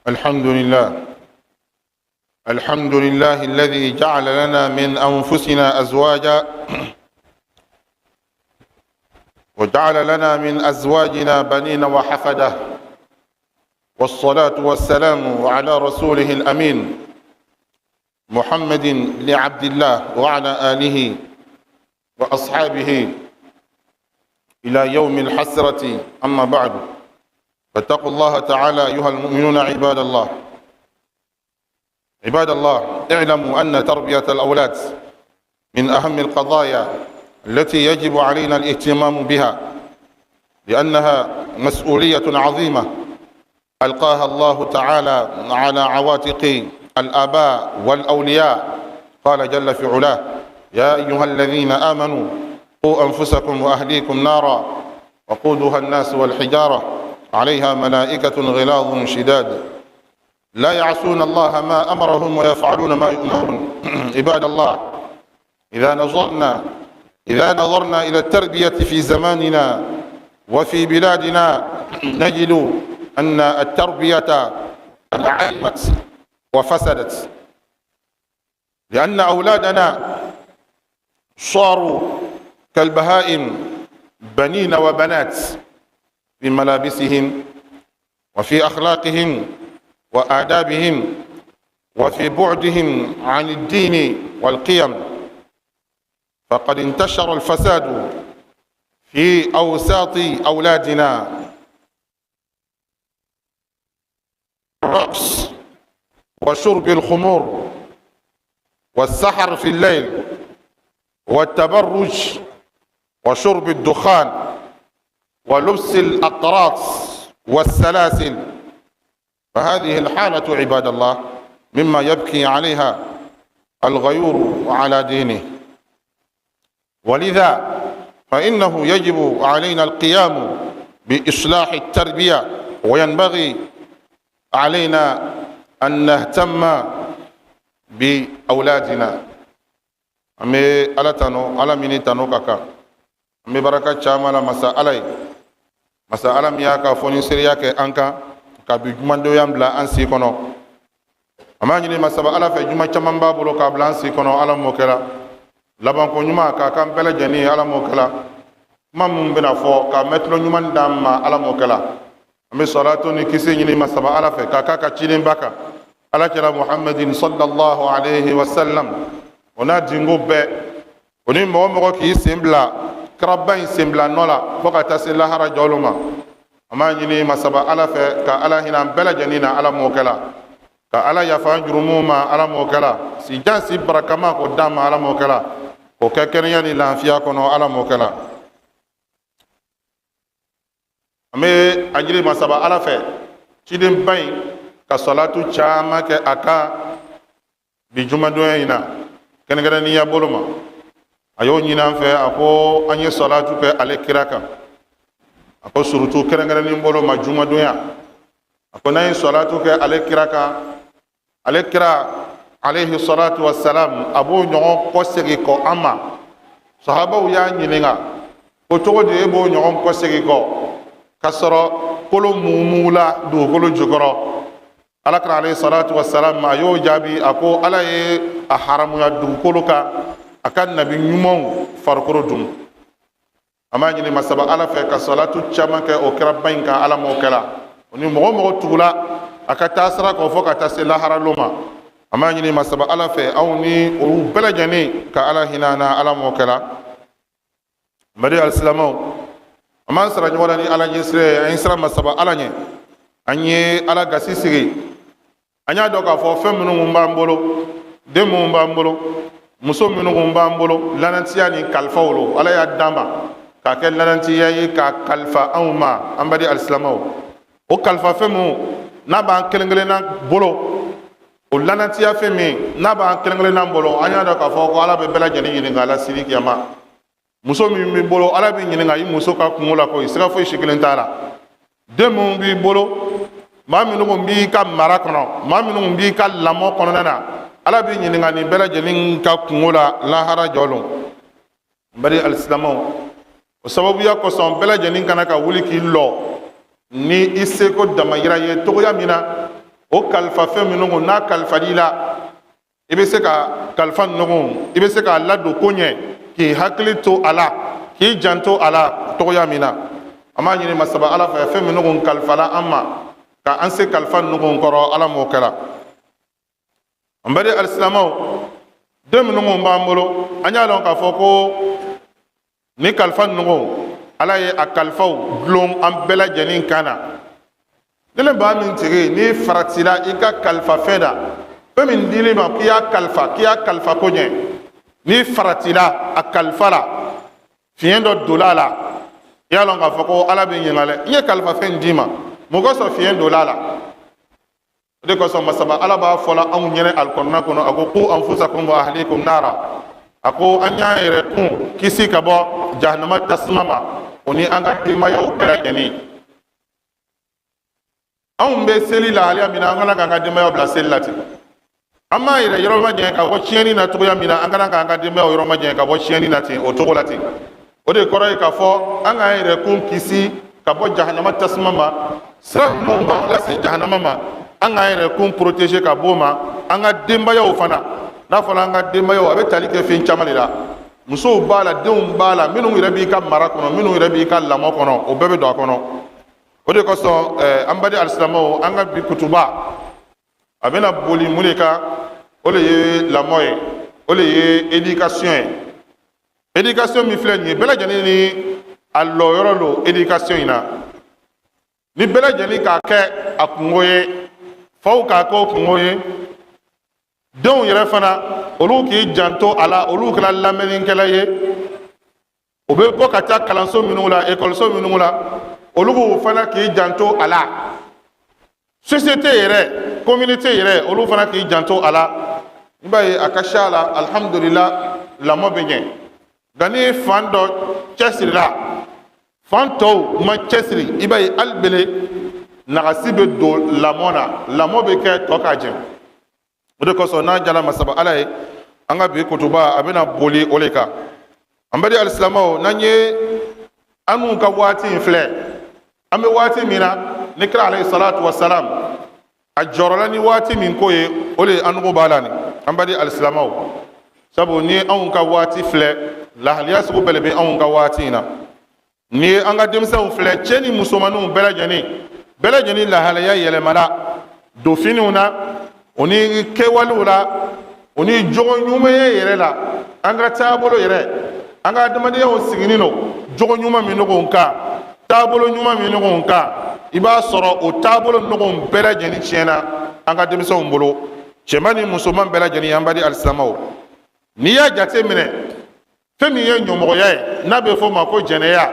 الحمد لله، الحمد لله الذي جعل لنا من أنفسنا أزواجا وجعل لنا من أزواجنا بنين وحفدة، والصلاة والسلام على رسوله الأمين محمد بن عبد الله وعلى آله وأصحابه إلى يوم الحسرة. أما بعد، فاتقوا الله تعالى أيها المؤمنون. عباد الله، عباد الله، اعلموا أن تربية الأولاد من أهم القضايا التي يجب علينا الاهتمام بها، لأنها مسؤولية عظيمة ألقاها الله تعالى على عواتق الآباء والأولياء. قال جل في علاه: يا أيها الذين آمنوا قوا أنفسكم وأهليكم نارا وقودها الناس والحجارة عليها ملائكة غلاظ شداد لا يعصون الله ما أمرهم ويفعلون ما يؤمرون. عباد الله، إذا نظرنا إلى التربية في زماننا وفي بلادنا نجد أن التربية قد عدمت وفسدت، لأن أولادنا صاروا كالبهائم، بنين وبنات، في ملابسهم وفي أخلاقهم وآدابهم وفي بعدهم عن الدين والقيم. فقد انتشر الفساد في أوساط أولادنا، الرقص وشرب الخمور والسهر في الليل والتبرج وشرب الدخان ولبس الأقراط والسلاسل. فهذه الحالة، عباد الله، مما يبكي عليها الغيور على دينه، ولذا فإنه يجب علينا القيام بإصلاح التربية، وينبغي علينا أن نهتم بأولادنا. An bɛ Ala tanu, Ala min ni tanu ka kan. An bɛ baraka caman la masa Ala ye, masa Ala min y'a ka fɔ seereya kɛ an kan ka bi jumadonya bila an si kɔnɔ. An b'a ɲini masaba Ala fɛ, juma caman b'a bolo k'a bila an si kɔnɔ, Ala m'o kɛra labanko ɲuman k'a kan bɛɛ lajɛlen, Ala m'o kɛra. Kuma min bɛna fɔ k'a mɛtulo ɲuman d'an ma, Ala m'o kɛra. An bɛ salatu ni kisi ɲini masaba Ala fɛ k'a k'a ka cidenba kan, Ala kɛra Muhammadin sallallahu alaihi wa sallam, o n'a dingo bɛɛ, o ni mɔgɔ mɔgɔ k'i sen bila karaba in sen bila nɔ la fo ka taa se lahara jɔlo ma. An b'a ɲini masaba Ala fɛ ka Ala hinɛ an bɛɛ lajɛlen na, Ala m'o kɛla, ka Ala yafa an jurumuw ma, Ala m'o kɛla, si jan si barakama k'o d'an ma, Ala m'o kɛla, k'o kɛ kɛnɛya ni lafiya kɔnɔ, Ala m'o kɛla. An bɛ a ɲini masaba Ala fɛ cidenba in ka salatu caman kɛ a kan bi jumadonya in na kɛrɛnkɛrɛnnenya bolo ma. A y'o ɲini an fɛ, a ko an ye salatu kɛ ale kira kan, a ko surutu kɛrɛnkɛrɛnnen bolo ma jumadonya. A ko n'an ye salatu kɛ ale kira kan, ale kira alayhi salatu wassalam, a b'o ɲɔgɔn kɔsegin kɔ an ma. Sahabaw y'a ɲininka ko cogo di e b'o ɲɔgɔn kɔsegin kɔ k'a sɔrɔ kolo mumula dugukolo jukɔrɔ? Ala kira alayhi salatu wassalam, a y'o jaabi, a ko Ala ye a haramuya dugukolo kan a ka nabi ɲumanw farikolo dun. An b'a ɲini masaba Ala fɛ ka salatu caman kɛ o kiraba in kan, Ala m'o kɛla, o ni mɔgɔ mɔgɔ tugula a ka taa sira kɔ fo ka taa se laharalo ma. An b'a ɲini masaba Ala fɛ aw ni olu bɛɛ lajɛlen ka Ala hinɛ an na, Ala m'o kɛla. Mali alisilamɛw, An b'an sara ɲɔgɔn na ni Ala ɲɛsiran ye. An ye siran Masaba Ala ɲɛ, an ye Ala gasi sigi. An y'a dɔn k'a fɔ fɛn minnu b'an bolo, den minnu b'an bolo, muso minnu b'an bolo, lanantiya ni kalifaw lo. Ala y'a d'an ma k'a kɛ lanantiya ye, k'a kalifa anw ma. An baden alisilamɛw, o kalifa fɛn minnu n'a b'an kelen kelenna bolo, o lanantiya fɛn min n'a b'an kelen kelenna bolo, an y'a dɔn k'a fɔ ko Ala bɛ bɛɛ lajɛlen ɲininka a la sini kiyama. Muso min b'i bolo, Ala b'i ɲininka i muso ka kunko la koyi, siga foyi si kelen t'a la. Den minnu b'i bolo, maa minnu b'i ka mara kɔnɔ, maa minnu b'i ka lamɔ kɔnɔna na, Ala b'i ɲininka nin bɛɛ lajɛlen ka kunko la lahara jɔ lon. N baden alisilamɛw, o sababuya kosɔn bɛɛ lajɛlen kana ka wuli k'i lɔ ni i seko damayira ye togoya min na o kalifafɛn minnu n'a kalifal'i la, i bɛ se ka kalifa ninnu, i bɛ se k'a ladon ko ɲɛ, k'i hakili to a la, k'i janto a la togoya min na. An b'a ɲini Masaba Ala fɛ, fɛn minnu kalifala an ma, ka an se kalifa ninnu kɔrɔ, Ala m'o kɛra. An baden alisilamɛw, den minnu b'an bolo, an y'a dɔn k'a fɔ ko ni kalifa ninnu, Ala ye a kalifaw dulon an bɛɛ lajɛlen kan na. Ni le baa min tigi n'i faratila i ka kalifa fɛn na, fɛn min dil'i ma k'i y'a kalifa, k'i y'a kalifa ko ɲɛ, n'i faratila a kalifa la, fiɲɛ dɔ donna a la, i y'a lɔn k'a fɔ ko Ala b'i ɲininka dɛ. N ye kalifa fɛn d'i ma, mun kosɔn fiɲɛ donna a la? O de kosɔn Masaba Ala b'a fɔla anw ɲɛnɛ alikɔrɔna kɔnɔ, a ko qu anfusakum wa ahlikum nara. A ko an y'an yɛrɛ kun kisi ka bɔ jahanama tasuma ma, o ni an ka denbayaw bɛɛ lajɛlen. Anw bɛ seli lahalaya min na, an kana k'an ka denbayaw bila seli la ten. An b'an yɛrɛ yɔrɔ majanya ka bɔ tiɲɛni na cogoya min na, an kana k'an ka denbayaw yɔrɔ majanya ka bɔ tiɲɛni na ten, o cogo la ten. O de kɔrɔ ye k'a fɔ an k'an yɛrɛ kun kisi ka bɔ jahanama tasuma ma. Sira minnu b'an lase jahanama ma, an k'an yɛrɛ kun protéger ka bɔ o ma. An ka denbayaw fana, n'a fɔra an ka denbayaw, a bɛ tali kɛ fɛn caman de la. Musow b'a la, denw b'a la, minnu yɛrɛ b'i ka mara kɔnɔ, minnu yɛrɛ b'i ka lamɔ kɔnɔ, o bɛɛ bɛ don a kɔnɔ. O de kosɔn an baden alisilamɛw, an ka bi kutuba a bɛna boli mun de kan? O de ye lamɔ ye, o de ye éducation ye. Éducation min filɛ nin ye, bɛɛ lajɛlen ni a lɔyɔrɔ don éducation in na. Ni bɛɛ lajɛlen k'a kɛ a kungo ye, faw k'a kɛ o kungo ye, denw yɛrɛ fana, olu k'i janto a la, olu kɛra lamɛnnikɛla ye. U bɛ bɔ ka taa kalanso minnu la, ekɔliso minnu la, olu b'u fana k'i janto a la. Société yɛrɛ, communauté yɛrɛ, olu fana k'i janto a la. I b'a ye a ka ca la, alhamdulila, lamɔ bɛ ɲɛ. Nka ni fan dɔ cɛsirila, fan tɔw ma cɛsiri, i b'a ye hali bele nagasi bɛ don lamɔ na, lamɔ bɛ kɛ tɔ ka jɛ. O de kosɔn n'a jala Masaba Ala ye, an ka bi kutuba a bɛna boli o de kan. An baden alisilamɛw, n'an ye an n'u ka waati in filɛ, an bɛ waati min na ni kira alayhi salatu wasalam a jɔrɔla ni waati min ko ye, o de ye an nugu b'a la nin. An baden alisilamɛw, sabu ni anw ka waati filɛ, lahaliya sugu bɛɛ de bɛ anw ka waati in na. N'i ye an ka denmisɛnw filɛ, cɛ ni musomanninw bɛɛ lajɛlen, bɛɛ lajɛlen lahalaya yɛlɛmana donfiniw na, o ni kɛwalew la, o ni jogo ɲumanya yɛrɛ la. An ka taabolo yɛrɛ, an ka adamadenyaw sigilen don jogo ɲuman minnu kan, taabolo ɲuman minnu kan, i b'a sɔrɔ o taabolo ninnu bɛɛ lajɛlen tiɲɛna an ka denmisɛnw bolo, cɛman ni musoman bɛɛ lajɛlen. An baden alisilamɛw, n'i y'a jate minɛ, fɛn min ye ɲɔmɔgɔya ye, n'a bɛ fɔ o ma ko jɛnɛya,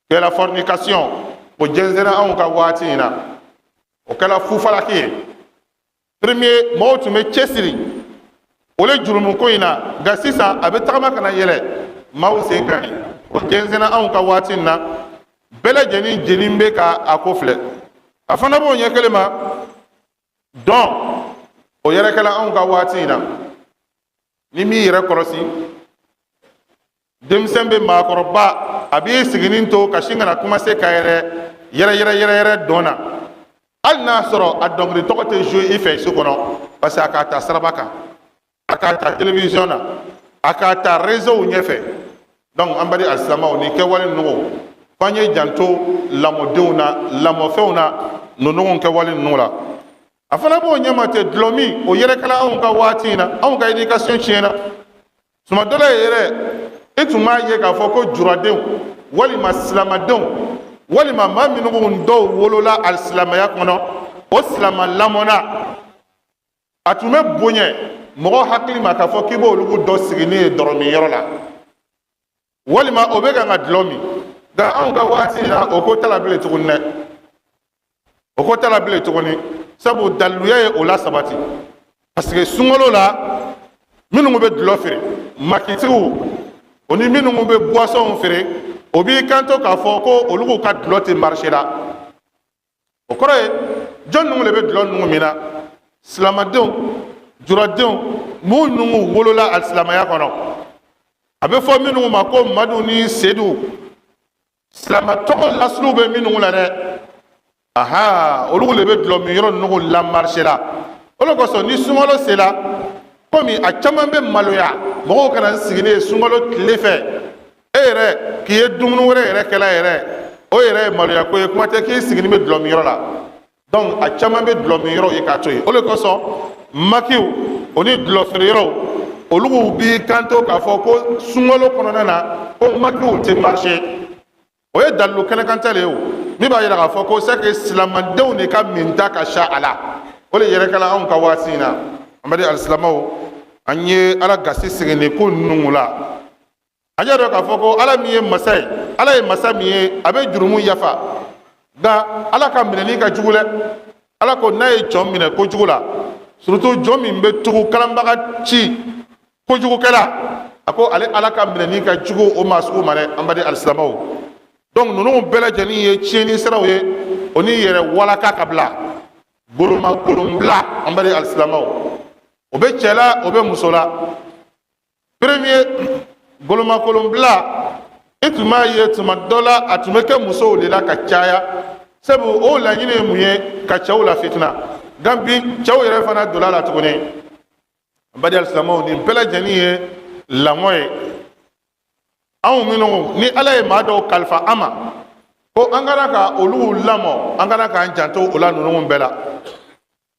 que la fornication, o jɛnsɛnna anw ka waati in na, o kɛra fufalaki ye. Premier, mɔgɔw tun bɛ cɛsiri o le jurumuko in na, nka sisan a bɛ tagama ka na yɛlɛ maaw sen kan. O jɛnsɛnna anw ka waati in na, bɛɛ lajɛlen jeni bɛ ka a ko filɛ. A fana b'o ɲɛ kelen ma dɔn, o yɛrɛkɛla anw ka waati in na. Ni m'i yɛrɛ kɔlɔsi, denmisɛn bɛ maakɔrɔba, a b'i siginin to ka sin ka na commencer ka yɛrɛ yɛrɛ yɛrɛ yɛrɛ yɛrɛ dɔn na, hali n'a sɔrɔ a dɔnkili tɔgɔ tɛ jouer i fɛ so kɔnɔ, parce que a k'a ta siraba kan, a k'a ta télévision na, a k'a ta réseau ɲɛfɛ. Donc an baden alisilamɛw, nin kɛwale ninnu, f'an ye janto lamɔdenw na, lamɔfɛnw na, ninnu kɛwale ninnu la. A fana b'o ɲɛma ten, dulɔmin, o yɛrɛkɛla anw ka waati in na. Anw ka éducation tiɲɛna. Tuma dɔ la yɛrɛ, i tun b'a ye k'a fɔ ko juradenw Walima silamadenw, walima maa minnu dɔw wolola alisilamaya kɔnɔ, o silama lamɔna, a tun bɛ bonya mɔgɔ hakili ma k'a fɔ k'i b'olu dɔ sigilen ye dɔrɔminyɔrɔ la, walima o bɛ kan ka dulɔ min. Nka anw ka waati la, o ko t'a la bilen tuguni dɛ, o ko t'a la bilen tuguni, sabu daliluya ye o la sabati. Parce que sunkalo la, minnu bɛ dulɔ feere, makitigiw, o ni minnu bɛ boissonw feere, o b'i kanto k'a fɔ ko olu ka dulɔ tɛ marché la. O kɔrɔ ye, jɔn ninnu de bɛ dulɔ ninnu min na? Silamadenw, juradenw, minnu wolola alisilamaya kɔnɔ, a bɛ fɔ minnu ma ko Madu ni Sedu, silama tɔgɔ lasiliw bɛ minnu la dɛ, aha, olu de bɛ dulɔ min yɔrɔ ninnu la marché la. O de kosɔn, ni sunkalo sera, komi a caman bɛ maloya mɔgɔw kana n sigi ne ye sunkalo tile fɛ, e yɛrɛ k'i ye dumuni wɛrɛ yɛrɛ kɛla yɛrɛ, o yɛrɛ ye maloya ko ye, kuma tɛ k'i sigilen bɛ dulɔ min yɔrɔ la. Donc a caman bɛ dulɔ min yɔrɔ ye k'a to yen. O de kosɔn, makiw o ni dulɔ feere yɔrɔw, olu b'i kanto k'a fɔ ko sunkalo kɔnɔna na, ko makiw tɛ marché. O ye dalilu kɛnɛkanta le ye, o min b'a yira k'a fɔ ko c'est que silamadenw de ka minta ka sa a la. O de yɛrɛ kɛla anw ka waati in na. An bɛ alisilamɛw, an ye Ala gasi sigi nin ko ninnu la. An y'a dɔn k'a fɔ ko Ala min ye masa ye, Ala ye masa min ye, a bɛ jurumu yafa, nka Ala ka minɛni ka jugu dɛ. Ala ko n'a ye jɔn minɛ kojugu la, surtout jɔn min bɛ tugu kalanbaga ci kojugukɛla, a ko ale Ala ka minɛni ka jugu o maa sugu ma dɛ. An baden alisilamɛw, donc ninnu bɛɛ lajɛlen ye tiɲɛni siraw ye, o ni yɛrɛ walaka ka bila golomakolon bila. An baden alisilamɛw, o bɛ cɛ la, o bɛ muso la. Premier golomakolon bila, i tun b'a ye tuma dɔ la, a tun bɛ kɛ musow de la ka caya, sabu o laɲini ye mun ye? Ka cɛw la fitina. Nka bi, cɛw yɛrɛ fana donna la tuguni. An baden alisilamɛw, nin bɛɛ lajɛlen ye lamɔ ye. Anw minnu ni Ala ye maa dɔw kalifa an ma ko an kana ka olu lamɔ, an kana k'an janto o la ninnu bɛɛ la,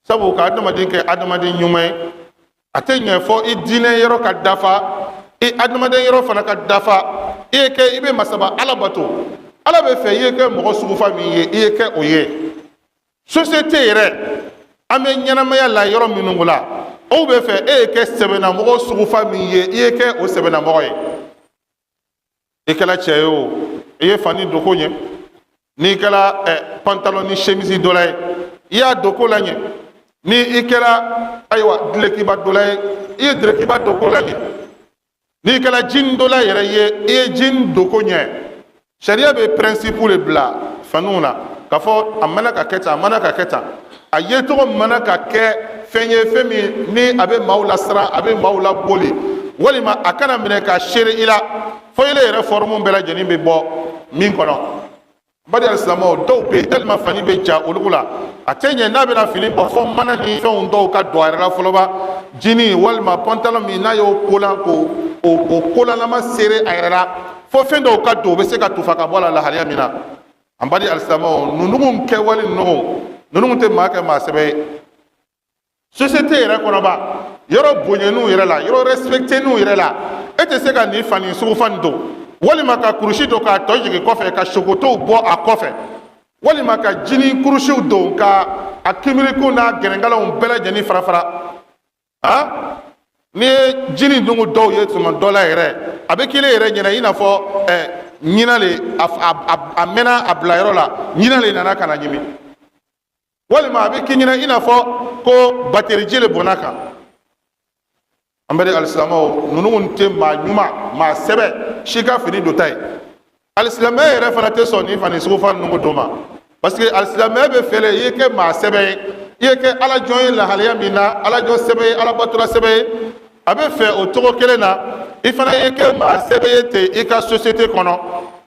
sabu ka adamaden kɛ adamaden ɲuman ye, a tɛ ɲɛ fɔ i diinɛ yɔrɔ ka dafa, i adamaden yɔrɔ fana ka dafa. I ye kɛ i bɛ masaba Ala bato, Ala bɛ fɛ i ye kɛ mɔgɔ sugufa min ye, i ye kɛ o ye. Société yɛrɛ, an bɛ ɲɛnamaya la yɔrɔ minnu la, aw bɛ fɛ e ye kɛ sɛbɛnnamɔgɔ sugufa min ye, i ye kɛ o sɛbɛnnamɔgɔ ye. I kɛra cɛ ye o, i ye fani don ko ɲɛ, n'i kɛra pantalon ni chemise dɔ la ye, i y'a don ko la ɲɛ. Ni i kɛra, ayiwa, dulokiba dɔ la ye, i ye dulokiba don ko la ɲɛ. N'i kɛra jean dɔ la yɛrɛ ye, i ye jean don ko ɲɛ. Sariya bɛ principe de bila faniw na k'a fɔ a mana ka kɛ tan, a mana ka kɛ tan, a yecogo mana ka kɛ fɛn ye, fɛn min ni a bɛ maaw lasiran, a bɛ maaw laboli, walima a kana minɛ ka seere i la, fo ile yɛrɛ forme bɛɛ lajɛlen bɛ bɔ min kɔnɔ. Bari alisilamɛw dɔw bɛ yen, tellement fani bɛ ja olu la, a tɛ ɲɛ n'a bɛna fini bɔ fɔ mana ni fɛnw dɔw ka don a yɛrɛ la fɔlɔ ba, jean walima pantalon min n'a y'o kolan k'o o kolanama seere a yɛrɛ la, fo fɛn dɔw ka don, o bɛ se ka tufa ka bɔ a la lahaliya min na. An badi alisilamɛw, ninnu kɛwale ninnu tɛ maa kɛ maa sɛbɛ ye société yɛrɛ kɔnɔba. Yɔrɔ bonyɛniw yɛrɛ la, yɔrɔ respecténiw yɛrɛ la, e tɛ se ka nin fani sugu nin don, walima ka kurusi don k'a tɔ jigin kɔfɛ, ka sokotow bɔ a kɔfɛ, walima ka jean kurusiw don ka a kimirikun n'a gɛrɛngɛlɛnw bɛɛ lajɛlen fara fara. Han, n'i ye jean dungu dɔw ye tuma dɔ la yɛrɛ, a bɛ k'ile yɛrɛ ɲɛna i n'a fɔ ɲinan le a mɛnna a bila yɔrɔ la, ɲinan le nana ka na ɲimi, walima a bɛ k'i ɲɛna i n'a fɔ ko bateriji le bɔnna kan. An bɛ alisilamɛw, ninnu tɛ maa ɲuman, maa sɛbɛ si ka fini donta ye. Alisilamɛ yɛrɛ fana tɛ sɔn nin fani sugu fa ninnu don ma, parce que alisilamɛ bɛ fɛlɛ i ye kɛ maa sɛbɛ ye, i ye kɛ ala jɔn ye lahalaya min na, ala jɔn sɛbɛ ye, ala batora sɛbɛ ye, a bɛ fɛ o cogo kelen na i fana ye kɛ maa sɛbɛ ye ten i ka société kɔnɔ,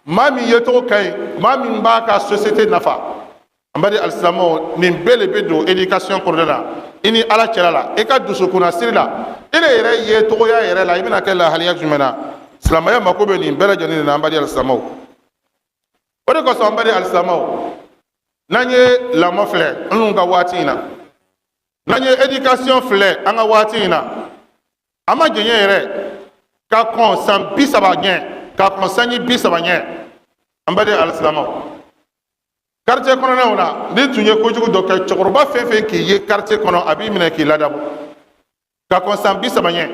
maa min yecogo ka ɲi, maa min b'a ka société nafa. An b'a di alisilamɛw, nin bɛɛ de bɛ don éducation kɔnɔna na, i ni Ala cɛla la, i ka dusukunnasiri la, i de yɛrɛ ye togoya yɛrɛ la, i bɛna kɛ lahaliya jumɛn na. Silamɛya mako bɛ nin bɛɛ lajɛlen de la, an b'a di alisilamɛw. O de kosɔn, an b'a di alisilamɛw, n'an ye lamɔ filɛ anw ka waati in na, n'an ye éducation filɛ an ka waati in na, an ma jɛɲɛ yɛrɛ ka kɔn san 30 ɲɛ, ka kɔn sanji 30 ɲɛ. An baden alisilamɛw, quartier kɔnɔnaw na, n'i tun ye kojugu dɔ kɛ, cɛkɔrɔba fɛn fɛn k'i ye quartier kɔnɔ, a b'i minɛ k'i ladamu ka kɔn san 30 ɲɛ.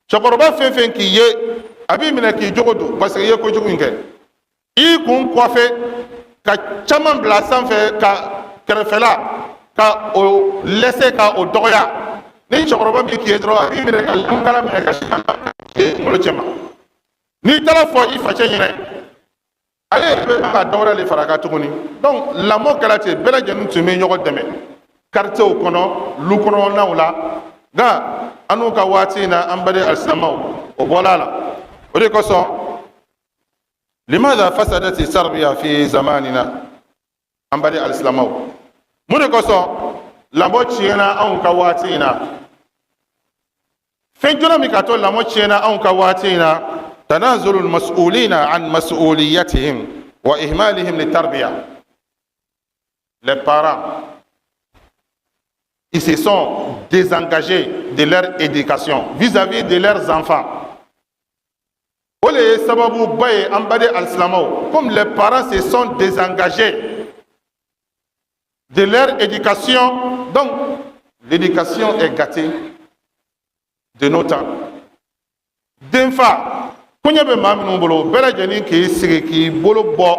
Cɛkɔrɔba fɛn fɛn k'i ye, a b'i minɛ k'i jogo don, parce que i ye kojugu in kɛ. I kun kɔfɛ ka caman bila sanfɛ, ka kɛrɛfɛla ka o lɛsɛ, ka o dɔgɔya. Ni cɛkɔrɔba min k'i ye dɔrɔn, a b'i minɛ ka lankala minɛ ka kunkolo cɛ ma. N'i taara fɔ i facɛ ɲɛnɛ, ale yɛrɛ bɛ ka dɔ wɛrɛ de fara a kan tuguni. Donc lamɔ kɛra ten, bɛɛ lajɛlen tun bɛ ɲɔgɔn dɛmɛ quartierw kɔnɔ, lu kɔnɔnaw la. Nka an n'u ka waati in na, an baden alisilamɛw, o bɔla a la. O de kosɔn, limadha fasadati tarbiya fi zamanina? An baden alisilamɛw, mun de kosɔn lamɔ tiɲɛna anw ka waati in na? Fɛn jɔna min k'a to lamɔ tiɲɛna anw ka waati in na? Tanazulu almas'ulina an mas'uliyatihim wa ihmalihim litarbiya. Les parents, ils se sont désengagés de leur éducation vis-à-vis de leurs enfants. O le ye sababuba ye, an baden alisilamɛw. Comme les parents se sont désengagés de leur éducation, donc l'éducation est gâtée de nos temps. Denfa koɲɛ bɛ maa minnu bolo, bɛɛ lajɛlen k'i sigi k'i bolo bɔ,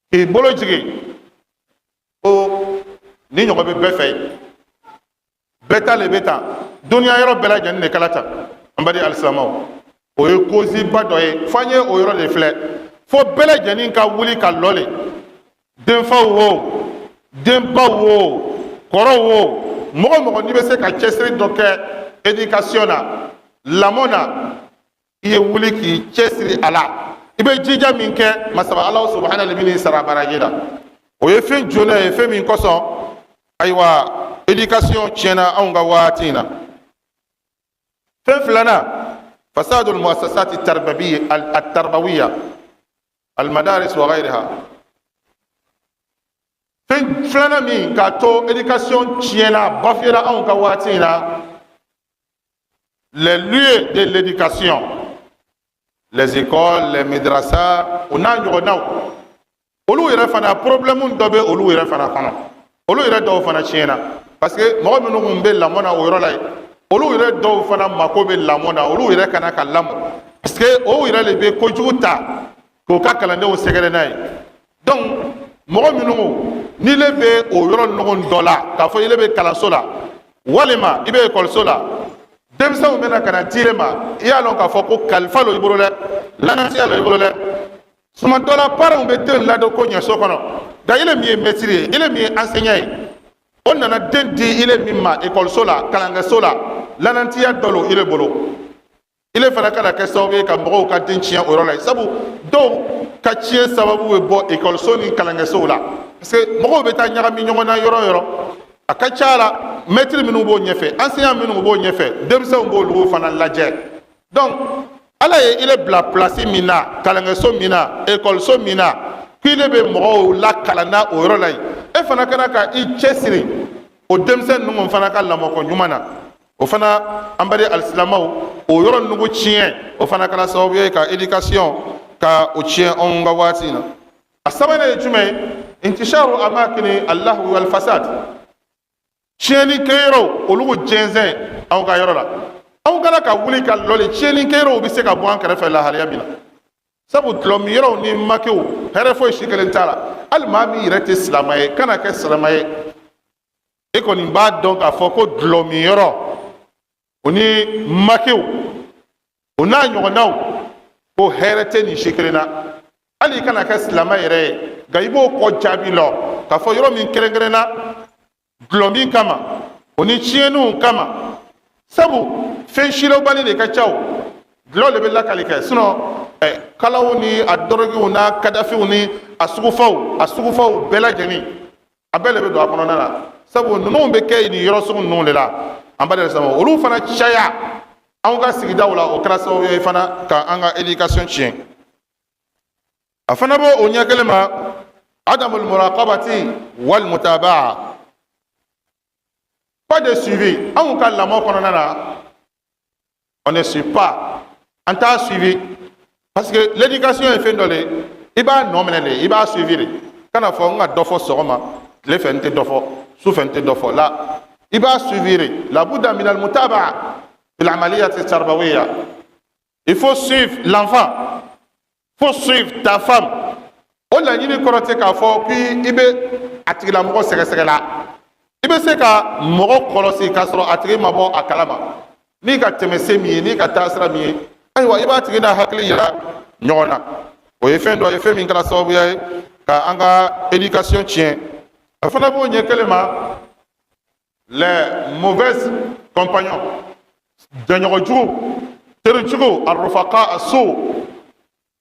k'i bolo jigin, ko ni ɲɔgɔn bɛ bɛɛ fɛ yen, bɛɛ ta le bɛ tan, duniya yɔrɔ bɛɛ lajɛlen de kala tan. An baden alisilamɛw, o ye cause ba dɔ ye f'an ye o yɔrɔ de filɛ, fo bɛɛ lajɛlen ka wuli ka lɔ le. Denfaw wo, denbaw wo, kɔrɔw wo, mɔgɔ mɔgɔ n'i bɛ se ka cɛsiri dɔ kɛ éducation na, lamɔ na, i ye wuli k'i cɛsiri a la. I bɛ jija min kɛ, masaba Ala subahana de bɛ n'i sara baraji la. O ye fɛn jɔnɛ ye, fɛn min kosɔn, ayiwa, éducation tiɲɛna anw ka waati in na. Fɛn filanan, fasadul muassasati tarbawiya, almadaris wa ghayriha. Fɛn filanan min k'a to éducation tiɲɛna, bafuyera anw ka waati in na, les lieux de l'éducation, les écoles, les madrasas, o n'a ɲɔgɔnnaw, olu yɛrɛ fana, problème dɔ bɛ olu yɛrɛ fana kɔnɔ. Olu yɛrɛ dɔw fana tiɲɛna, parce que mɔgɔ minnu tun bɛ lamɔ na o yɔrɔ la yen, olu yɛrɛ dɔw fana mako bɛ lamɔ na, olu yɛrɛ kana ka lamɔ, parce que o yɛrɛ de bɛ kojugu ta k'o ka kalandenw sɛgɛrɛ n'a ye. Donc mɔgɔ minnu n'i le bɛ o yɔrɔ ninnu dɔ la, k'a fɔ i le bɛ kalanso la walima i bɛ ekɔliso la, denmisɛnw bɛna ka na di e ma, i y'a dɔn k'a fɔ ko kalifa lo i bolo dɛ, lanatiya lo i bolo dɛ. Suma dɔ la, parents bɛ den ladon ko ɲɛ so kɔnɔ, nka ile min ye maître ye, ile min ye enseignant ye, o nana den di ile min ma ekɔliso la, kalankɛso la, lanatiya dɔ lo ile bolo. Ile fana kana kɛ sababu ye ka mɔgɔw ka den tiɲɛ o yɔrɔ la, sabu dɔw ka tiɲɛ sababu bɛ bɔ ekɔliso ni kalankɛsow la, parce que mɔgɔw bɛ taa ɲagami ɲɔgɔn na yɔrɔ o yɔrɔ. A ka ca la, maître minnu b'o ɲɛfɛ, enseignant minnu b'o ɲɛfɛ, denmisɛnw b'olu fana lajɛ. Donc Ala ye ile bila place min na, kalankɛso min na, ekɔliso min na, k'ile bɛ mɔgɔw lakalan na o yɔrɔ la yen, e fana kana ka i cɛsiri o denmisɛn ninnu fana ka lamɔko ɲuman na. O fana, an baden alisilamɛw, o yɔrɔ nugu tiɲɛ, o fana kɛra sababu ye ka éducation ka o tiɲɛ anw ka waati in na. A sabanan ye jumɛn ye? Intisharu amakini allahu wal fasad. Tiɲɛnikɛyɔrɔw, olu jɛnsɛn anw ka yɔrɔ la. Anw kana ka wuli ka lɔ le, tiɲɛnikɛyɔrɔw bɛ se ka bɔ an kɛrɛfɛ lahalaya min na, sabu dɔlɔminyɔrɔw ni makew, hɛrɛ foyi si kelen t'a la. Hali maa min yɛrɛ tɛ silamɛ ye, kana kɛ silamɛ ye, e kɔni b'a dɔn k'a fɔ ko dɔlɔminyɔrɔ o ni makew, o n'a ɲɔgɔnnaw, ko hɛrɛ tɛ nin si kelen na. Hali i kana kɛ silamɛ yɛrɛ ye, nka i b'o kɔ jaabi lɔ k'a fɔ yɔrɔ min kɛrɛnkɛrɛnna dɔlɔmin kama, o ni tiɲɛniw kama, sabu fɛn sidɔnbali de ka ca. O dɔlɔ de bɛ lakali kɛ, sinon kalaw ni a dɔrɔgiw n'a kadafiw ni a sugufaw bɛɛ lajɛlen, a bɛɛ de bɛ don a kɔnɔna na, sabu ninnu bɛ kɛ nin yɔrɔ sugu ninnu de la. An ba de sama olu fana caya anw ka sigidaw la, o kɛra sababu ye fana ka an ka éducation tiɲɛ. A fana b'o o ɲɛ kelen ma, adamul muraqabati wal mutabaa, pas de suivi. Anw ka lamɔ kɔnɔna na, on ne suit pas, an t'a suivi. Parce que l'éducation ye fɛn dɔ de ye, i b'a nɔ minɛ de, i b'a suivi de. Kana fɔ n ka dɔ fɔ sɔgɔma, tile fɛ n tɛ dɔ fɔ, su fɛ n tɛ dɔ fɔ la. I b'a suivi de. Labuda min almutabaa fil amaliyati tarbawiya. Il faut suivre l'enfant, faut suivre ta femme. O laɲini kɔrɔ tɛ k'a fɔ k'i bɛ a tigilamɔgɔ sɛgɛsɛgɛ la. I bɛ se ka mɔgɔ kɔlɔsi k'a sɔrɔ a tigi ma bɔ a kalama. N'i ka tɛmɛsen min ye, n'i ka taasira min ye, ayiwa, i b'a tigi n'a hakili yira ɲɔgɔn na. O ye fɛn dɔ ye, fɛn min kɛra sababuya ye ka an ka éducation tiɲɛ. A fana b'o ɲɛ kelen ma, les mauvaises compagnons, jɛɲɔgɔn jugu, teri jugu, arufaka aso,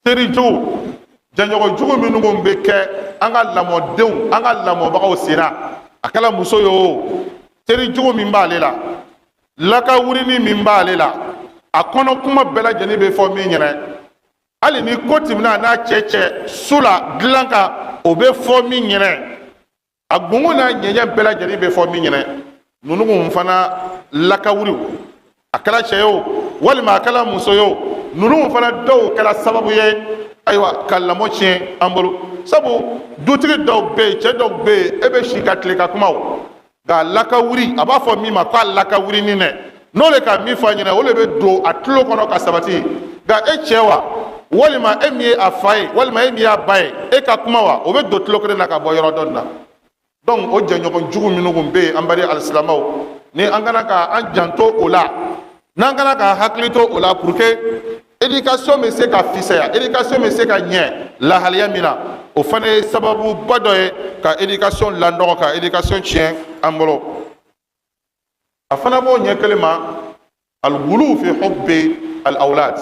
teri jugu, jɛɲɔgɔn jugu minnu bɛ kɛ an ka lamɔdenw, an ka lamɔbagaw senna. A kɛra muso ye o, teri jugu min b'ale la, lakawurini min b'ale la, a kɔnɔ kuma bɛɛ lajɛlen bɛ fɔ min ɲɛna, hali ni ko tɛmɛna a n'a cɛ cɛ su la dilan kan, o bɛ fɔ min ɲɛna, a gungun n'a ɲɛɲɛ bɛɛ lajɛlen bɛ fɔ min ɲɛna. Ninnu fana lakawuriw, a kɛra cɛ ye o, walima a kɛra muso ye o, ninnu fana dɔw kɛra sababu ye, ayiwa, ka lamɔ tiɲɛ an bolo. Sabu dutigi dɔw bɛ yen, cɛ dɔw bɛ yen, e bɛ si ka tile ka kuma o, nka lakawuri, a b'a fɔ min ma k'a lakawurini dɛ, n'o de ka min fɔ a ɲɛna, o de bɛ don a tulo kɔnɔ ka sabati. Nka e cɛ wa, walima e min ye a fa ye, walima e min y'a ba ye, e ka kuma wa, o bɛ don tulo kelen na ka bɔ yɔrɔ dɔ in na. Donc o jɛɲɔgɔn jugu minnu kun bɛ yen, an bari alisilamɛw, ni an kana ka an janto o la, n'an kana ka hakili to o la, pour que éducation bɛ se ka fisaya, éducation bɛ se ka ɲɛ lahaliya min na, o fana ye sababuba dɔ ye ka éducation landɔgɔ, ka éducation tiɲɛ an bolo. A fana b'o ɲɛ kelen ma, alghulu fi hubbi al-awlad,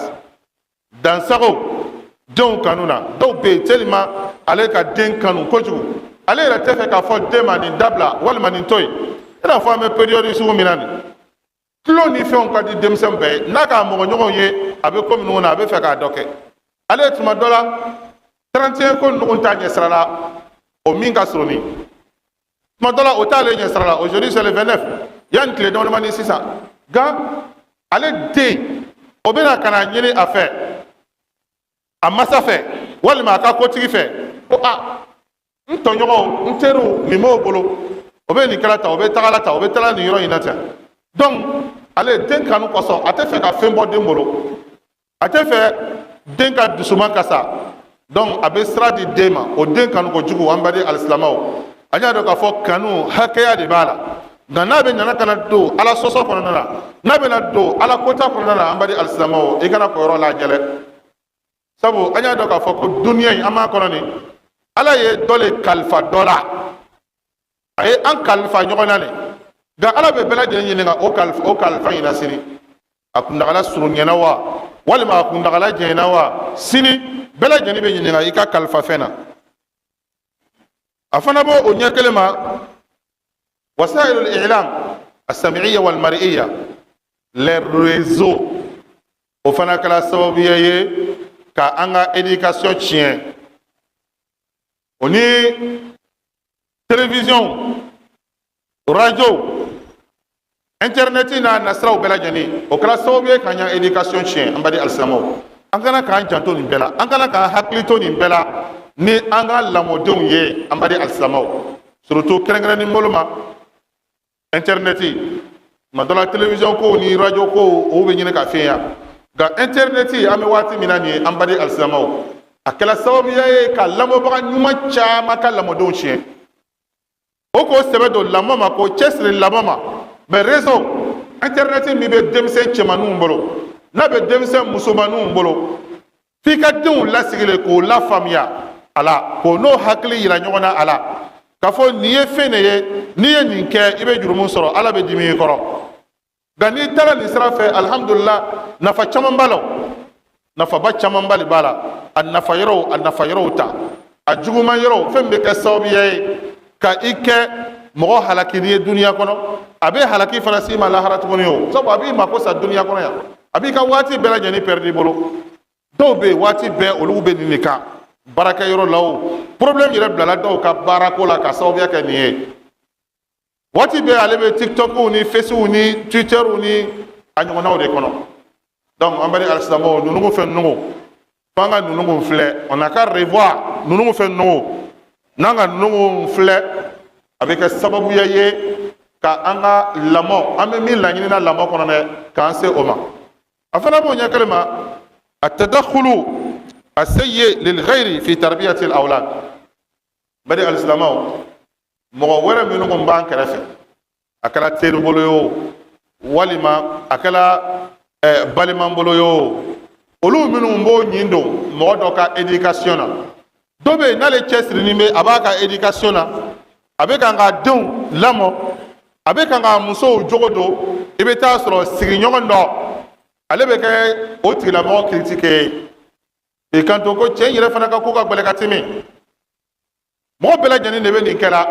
dansago denw kanu na. Dɔw bɛ yen, tellement ale ka den kanu kojugu, ale yɛrɛ tɛ fɛ k'a fɔ den ma nin dabila walima nin to yen. I n'a fɔ an bɛ période sugu min na nin, tulon ni fɛnw ka di denmisɛn bɛɛ ye. N'a k'a mɔgɔ ɲɔgɔnw ye a bɛ ko minnu na, a bɛ fɛ k'a dɔ kɛ. Ale tuma dɔ la, 31 ko ninnu t'a ɲɛsira la, o min ka surun ni tuma dɔ la, o t'ale ɲɛsira la. Aujourd'hui, c'est le 29, yanni tile damadamani sisan. Nka ale den o bɛna ka na ɲini a fɛ, a masa fɛ, walima a ka kotigi fɛ, ko a n tɔɲɔgɔnw, n teriw, nin b'o bolo, o bɛ nin kɛla tan, o bɛ tagala tan, o bɛ taga nin yɔrɔ in na ten. Donc ale den kanu kosɔn, a tɛ fɛ ka fɛn bɔ den bolo, a tɛ fɛ den ka dusuma kasa. Donc a bɛ sira di den ma, o den kanu kojugu. An baden alisilamɛw, an y'a dɔn k'a fɔ kanu hakɛya de b'a la. Nka n'a bɛ nana ka na don Ala sɔsɔ kɔnɔna na, n'a bɛna don Ala kota kɔnɔna na, an baden alisilamɛw, i kana k'o yɔrɔ lajɛ dɛ. Sabu an y'a dɔn k'a fɔ ko duniya in an b'a kɔnɔ nin, Ala ye dɔ le kalifa dɔ la, a ye an kalifa ɲɔgɔn na de. Nka Ala bɛ bɛɛ lajɛlen ɲininka o kalifa, o kalifa in na sini. A kuntagala surunyana wa, walima a kuntagala janyana wa, sini bɛɛ lajɛlen bɛ ɲininka i ka kalifa fɛn na. A fana b'o o ɲɛ kelen ma, wasailul i'lam as-sam'iyya wal mar'iyya, les réseaux, o fana kɛra sababu ye ka an ka éducation tiɲɛ. O ni télévision, radio, internet n'a nasiraw bɛɛ lajɛlen, o kɛra sababu ye k'an ka éducation tiɲɛ. An baden alisilamɛw, an kana k'an janto nin bɛɛ la, an kana k'an hakili to nin bɛɛ la ni an ka lamɔdenw ye. An baden alisilamɛw, surtout kɛrɛnkɛrɛnnin bolo ma internet. Tuma dɔ la, télévision kow ni radio kow, o bɛ ɲini ka fiɲɛ. Nka internet, an bɛ waati min na nin ye, an baden alisilamɛw, a kɛra sababuya ye ka lamɔbaga ɲuman caman ka lamɔdenw tiɲɛ. O k'o sɛbɛ don lamɔ ma, k'o cɛsiri lamɔ ma. Mais réseau internet min bɛ denmisɛn cɛmaninw bolo, n'a bɛ denmisɛn musomaninw bolo, f'i ka denw lasigi le k'o lafaamuya a la, k'o n'o hakili yira ɲɔgɔn na a la, k'a fɔ nin ye fɛn de ye, n'i ye nin kɛ, i bɛ jurumu sɔrɔ, Ala bɛ dimi i kɔrɔ. Nka n'i taara nin sira fɛ, alihamudulila, nafa caman b'a la, nafaba camanba de b'a la. A nafa yɔrɔw, a nafa yɔrɔw ta, a juguman yɔrɔw, fɛn bɛ kɛ sababuya ye ka i kɛ mɔgɔ halakili ye duniya kɔnɔ, a bɛ halaki fana s'i ma lahara tuguni. O sabu a b'i mako sa duniya kɔnɔ yan, a b'i ka waati bɛɛ lajɛlen pɛrɛdi i bolo. Dɔw bɛ yen, waati bɛɛ olu bɛ nin de kan baarakɛyɔrɔ la. O problème yɛrɛ bilala dɔw ka baarako la ka sababuya kɛ nin ye. Waati bɛɛ ale bɛ TikTok ni Facebook ni Twitter ni a ɲɔgɔnnaw de kɔnɔ. Donc an bɛ alisilamɛw, ninnu fɛn ninnu F'an ka ninnu kun filɛ, on n'a qu'à revoir ninnu fɛn ninnu. N'an ka ninnu kun filɛ, a bɛ kɛ sababuya ye ka an ka lamɔ, an bɛ min laɲini na lamɔ kɔnɔ dɛ, k'an se o ma. A fana b'o ɲɛ kelen ma, atadakhulu asayyi lilghayri fi tarbiyati al-awlad. Bari alisilamɛw, mɔgɔ wɛrɛ minnu kun b'an kɛrɛfɛ, a kɛra teri bolo ye o, walima a kɛra baliman bolo ye o, olu minnu b'o ɲin don mɔgɔ dɔ ka éducation na. Dɔ bɛ yen, n'ale cɛsirinin bɛ, a b'a ka éducation na, a bɛ kan k'a denw lamɔ, a bɛ kan k'a musow jogo don. I bɛ taa sɔrɔ sigiɲɔgɔn dɔ, ale bɛ kɛ o tigilamɔgɔ critique ye. I kan to ko cɛ in yɛrɛ fana ka ko ka gɛlɛn ka tɛmɛ mɔgɔ bɛɛ lajɛlen de bɛ nin kɛra.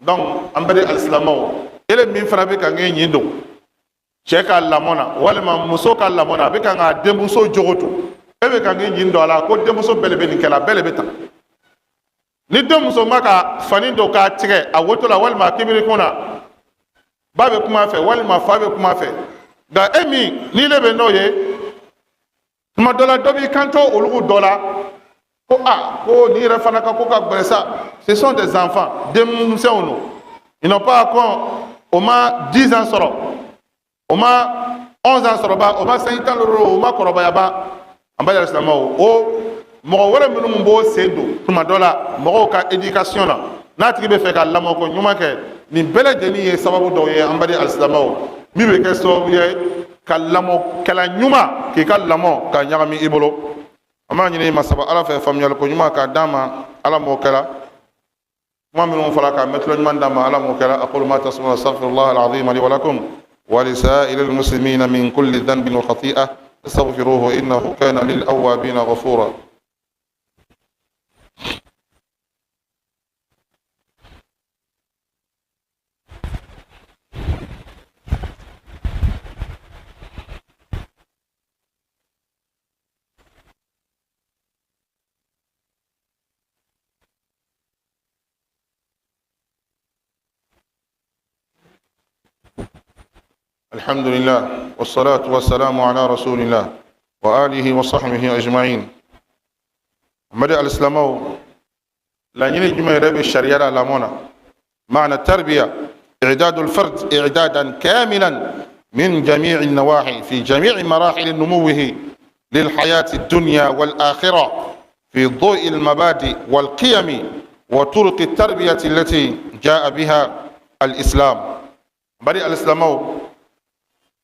Donc an bɛɛ alisilamɛw, ele min fana bɛ kan k'e ɲin don cɛ ka lamɔ na walima muso ka lamɔ na, a bɛ kan k'a denmuso jogo to, e bɛ kan k'i ɲin don a la ko denmuso bɛɛ de bɛ nin kɛla, bɛɛ de bɛ tan. Ni denmuso ma ka fani don k'a tigɛ a woto la walima a kibirikun na, ba bɛ kuma a fɛ walima fa bɛ kuma a fɛ. Nka e min n'i le bɛ n'o ye, tuma dɔ la dɔ b'i kanto olu dɔ la ko a ko nin yɛrɛ fana ka ko ka gɛlɛn sa. Ce sont des enfants, denmisɛnw don, ils n'ont pas encore, o ma 10 ans sɔrɔ, o ma 11 ans sɔrɔ ba, o ma sanji 15, o ma kɔrɔbaya ba. An b'a yɛrɛ silamɛw, o mɔgɔ wɛrɛ minnu b'o sen don tuma dɔ la mɔgɔw ka éducation na, n'a tigi bɛ fɛ ka lamɔko ɲuman kɛ, nin bɛɛ lajɛlen ye sababu dɔw ye, an baden alisilamɛw, min bɛ kɛ sababu ye ka lamɔkɛla ɲuman k'i ka lamɔ ka ɲagami i bolo. An b'a ɲini masaba Ala fɛ, faamuyaliko ɲuman k'a d'an ma. Ala m'o kɛra, kuma minnu fɔra, k'a mɛtilo ɲuman d'an ma. Ala m'o kɛra. Aqulu ma tasma'una, astaghfirullah alazim li wa lakum wa lisa'iril muslimina min kulli dhanbin wa khati'ah, astaghfiruhu innahu kana lil awwabina ghafura. الحمد لله والصلاة والسلام على رسول الله وآله وصحبه أجمعين. مدى الإسلام laɲini jumɛn yɛrɛ bɛ sariya la lamɔ na? معنى التربية: إعداد الفرد إعدادا كاملا من جميع النواحي في جميع مراحل نموه للحياة الدنيا والآخرة في ضوء المبادئ والقيم وطرق التربية التي جاء بها الإسلام. Bari الإسلام,